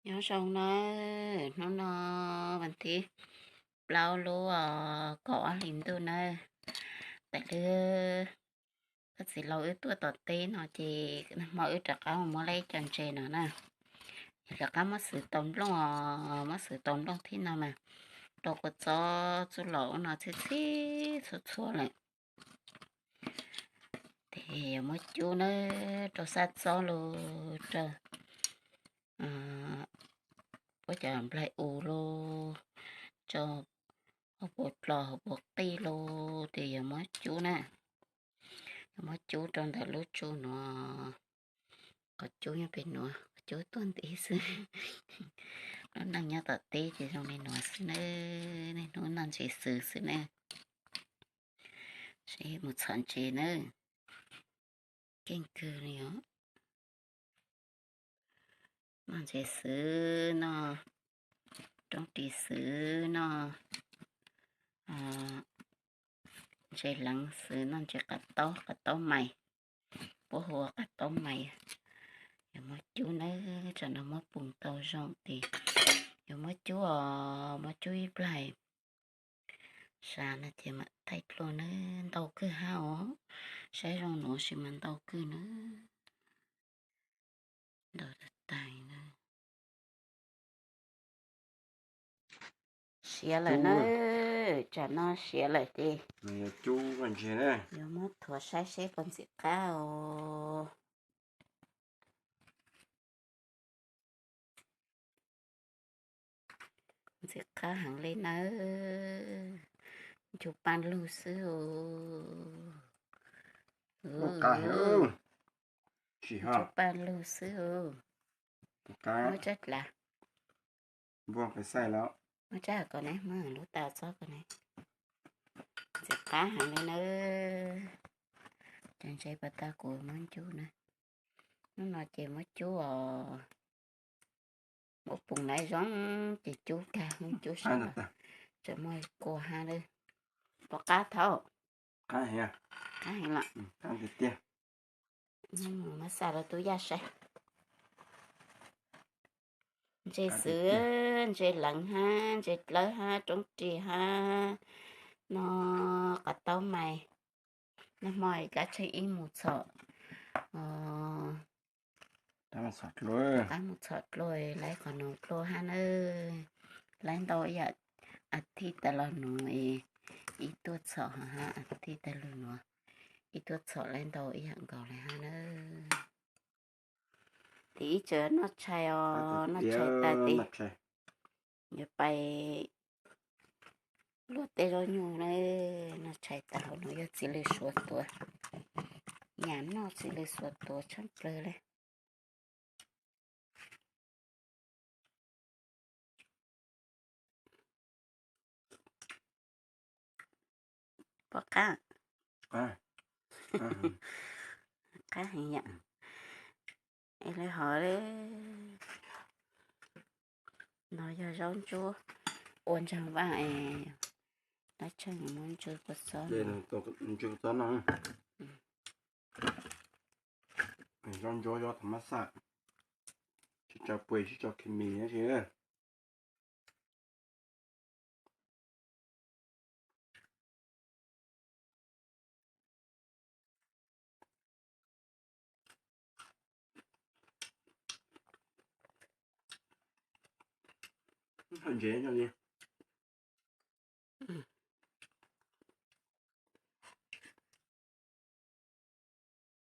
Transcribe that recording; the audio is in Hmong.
Nyob zoo nawb, hnub no vas thib plaub lub kaum ob hlis ntuj nawb. Tam lub koj txiv laus wb tuaj tom teb no ces nag hmo wb rov qab muab lawm ib co ntses no na. Yog rov qab muab xwv tau nplooj os, muab xwv tau nplooj thiab no mas rau kua txob txuj lom ub no txhij txhij txhua txhua lawm. Ces yuav muab cub na, rau xab txob los rau puab cov nplaig u los rau hauv paus dlos hauv paus qij los ces yuav muab cub na. Yuav muab cub rau ntawm lub tsu nuav. Qhov cub nyob pem nuav, qhov cub tuaj ntxiv xwb. Lub neej nyob tom teb ces zoo li nuav xwb nawb, niaj hnub noj ntses xwb xwb nawb. Seb mus txhom ntses nawb. Keej kawg li os. Noj ntses xwb, noj roob ris xwb, noj ntses leev xwb, noj ntses qav taub, qav taub mais, puab hu ua qav taub mais. Yuav muab cub nawb, tsam no muab pum tau zoo ces yuav muab cub os, muab cub ib plag. Sab no ces mam thaij dlua nawb, ntau kawg hab os. Saib zoo nuav sis mas ntau kawg nawb. Ntau tag tag nawb. Siav lawm nawb, tsam no siav lawm ces yuav muab thuav saib seb puas ntxim qab os. Ntxim qab heev li nawb, ncu paaj lug xwb os. Ncu paaj lug xwb os. Muab tsab dlav, muab tsab ko ne, muab lub taw txob ko ne. Ntxim qab heev li nawb. Cov ntses pas tag kuv muab cub na. Hnub no ces muab cub os. Muab pum lawv zoo ces cub kag, muab cub sab los tseem muaj kua hab lawm. Puas qab thaum? Qab heev lawm. Muab xa rau tub Yaj saib. Ntses xwb, ntses leev hab, ntses dlawb hab, roob ris hab, no qav taub mais. Nag hmo kav tsij ib mus txhom, tab mus txhom dlua, laiv qhov nuav dlua hab nawb. Laiv ntau ib yam, a thij tas los nuav, ib tuaj txhom hab, a thij tas los nuav, ib tuaj txhom laiv ntau ib yam nkaus le hab nawb. Tes ib tsav noj tshais os, noj tshais tas tes yuav pais luaj tej zaub nyuj na. Noj tshais tas hauv no yog txiv lws suav tuav, nyam noj txiv lws suav tuav tshaj plawg le. Puas qab? Qab heev yam. Es le hov le, no yog zaub ntsuab ua ntsaag vaaj es, dab tsheej muab ntsw kua txob, ntsw kua txob no. Zaub ntsuab zaub thaum mab xaj, tsis tso pua tsis tso khes mis tab sis. Ntses no li